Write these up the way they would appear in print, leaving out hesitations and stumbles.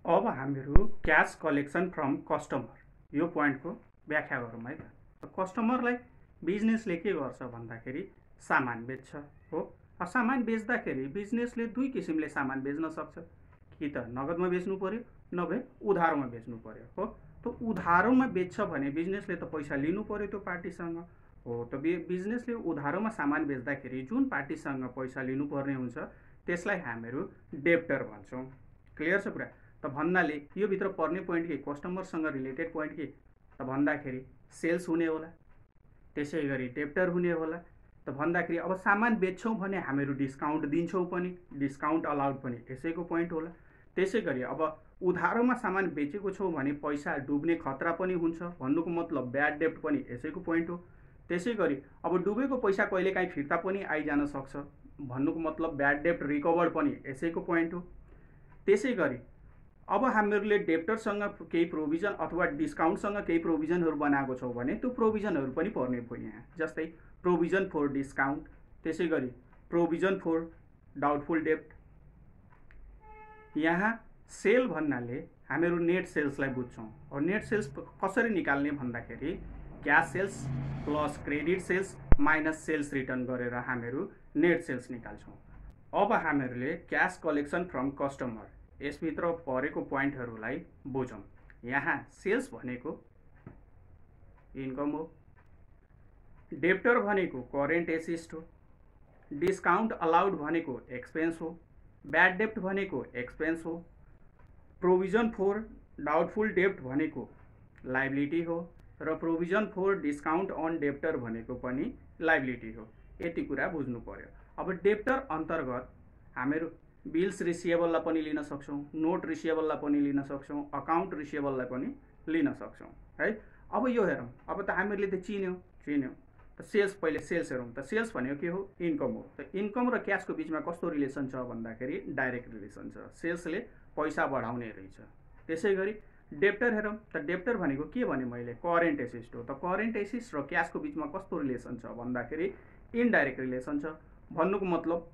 अब हामीहरू cash collection from customer यो पोइन्टको व्याख्या गरौँ है त। कस्टमरलाई बिजनेसले के गर्छ भन्दाखेरि सामान बेच्छ हो। सामान बेच्दाखेरि बिजनेसले दुई किसिमले सामान बेच्न सक्छ, कि त नगदमा बेच्नु पर्यो नभए उधारोमा बेच्नु पर्यो हो। त उधारोमा बेच्छ भने बिजनेसले त पैसा लिनु पर्यो त्यो पार्टीसँग हो। त बिजनेसले उधारोमा सामान बेच्दाखेरि जुन पार्टीसँग पैसा लिनुपर्ने हुन्छ त्यसलाई हामीहरू डेप्टर भन्छौँ। क्लियर छ कुरा? त भन्नाले यो भित्र पर्ने पोइन्ट के, कस्टमरसँग रिलेटेड पोइन्ट के त भन्दाखेरि सेल्स हुने होला, त्यसै गरी डेप्टर हुने होला। त भन्दाखेरि अब सामान बेच्छौँ भने हामीहरू डिस्काउन्ट दिन्छौँ पनि, डिस्काउन्ट अलाउड पनि यसैको पोइन्ट होला। त्यसै गरी अब उधारोमा सामान बेचेको छौँ भने पैसा डुब्ने खतरा पनि हुन्छ, भन्नुको मतलब ब्याड डेप्ट पनि यसैको पोइन्ट हो। त्यसै गरी अब डुबेको पैसा कहिलेकाहीँ फिर्ता पनि आइजान सक्छ, भन्नुको मतलब ब्याड डेप्ट रिकभर्ड पनि यसैको पोइन्ट हो। त्यसै गरी अब हामीहरूले डेप्टरसँग केही प्रोभिजन अथवा डिस्काउन्टसँग केही प्रोभिजनहरू बनाएको छौँ भने त्यो प्रोभिजनहरू पनि पर्ने भयो यहाँ, जस्तै प्रोभिजन फर डिस्काउन्ट, त्यसै गरी प्रोभिजन फर डाउटफुल डेप्ट। यहाँ सेल भन्नाले हामीहरू नेट सेल्सलाई बुझ्छौँ। और नेट सेल्स कसरी निकाल्ने भन्दाखेरि cash sales plus credit sales minus sales return गरेर हामीहरू नेट सेल्स निकाल्छौँ। अब हामीहरूले क्यास कलेक्सन फ्रम कस्टमर यसभित्र परेको पोइन्टहरूलाई बुझौँ। यहाँ सेल्स भनेको इन्कम हो, डेप्टर भनेको करेन्ट एसिस्ट हो, डिस्काउन्ट अलाउड भनेको एक्सपेन्स हो, ब्याड डेप्ट भनेको एक्सपेन्स हो, प्रोभिजन फर डाउटफुल डेप्ट भनेको लाइबिलिटी हो र provision for discount on debtor भनेको पनि लाइबिलिटी हो। यति कुरा बुझ्नु पर्यो। अब डेप्टर अन्तर्गत हामीहरू बिल्स रिसिएबललाई पनि लिन सक्छौँ, नोट रिसिएबललाई पनि लिन सक्छौँ, अकाउन्ट रिसिएबललाई पनि लिन सक्छौँ है। अब यो हेरौँ, अब त हामीहरूले त चिन्यौँ त सेल्स, पहिले सेल्स हेरौँ। त सेल्स भनेको के हो? इन्कम हो। त इन्कम र क्यासको बिचमा कस्तो रिलेसन छ भन्दाखेरि डाइरेक्ट रिलेसन छ, सेल्सले पैसा बढाउने रहेछ। त्यसै गरी डेप्टर हेरौँ। त डेप्टर भनेको के भने मैले करेन्ट एसिस्ट हो। त करेन्ट एसिस्ट र क्यासको बिचमा कस्तो रिलेसन छ भन्दाखेरि इनडाइरेक्ट रिलेसन छ। भन्नुको मतलब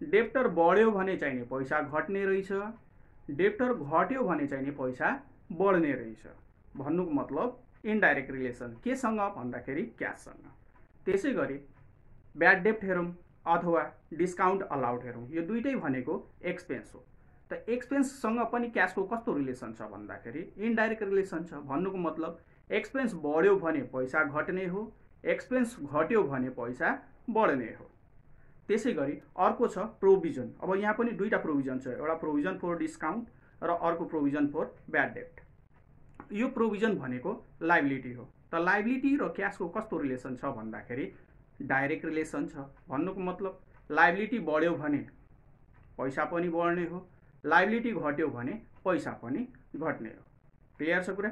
डेप्टर बढ्यो भने चाहिने पैसा घट्ने रहेछ, डेप्टर घट्यो भने चाहिने पैसा बढ्ने रहेछ। भन्नुको मतलब इनडाइरेक्ट रिलेसन केसँग भन्दाखेरि क्याससँग। त्यसै गरी ब्याड डेप्ट हेरौँ अथवा डिस्काउन्ट अलाउड हेरौँ, यो दुइटै भनेको एक्सपेन्स हो। त एक्सपेन्ससँग पनि क्यासको कस्तो रिलेसन छ भन्दाखेरि इनडाइरेक्ट रिलेसन छ। भन्नुको मतलब एक्सपेन्स बढ्यो भने पैसा घट्ने हो, एक्सपेन्स घट्यो भने पैसा बढ्ने हो। त्यसै गरी अर्को छ प्रोभिजन। अब यहाँ पनि दुईवटा प्रोभिजन छ, एउटा प्रोभिजन फर डिस्काउन्ट र अर्को प्रोभिजन फर ब्याड डेप्ट। यो प्रोभिजन भनेको लाइबिलिटी हो। त लाइबिलिटी र क्यासको कस्तो रिलेसन छ भन्दाखेरि डाइरेक्ट रिलेसन छ। भन्नुको मतलब लाइबिलिटी बढ्यो भने पैसा पनि बढ्ने हो, लाइबिलिटी घट्यो भने पैसा पनि घट्ने हो। क्लियर छ कुरा?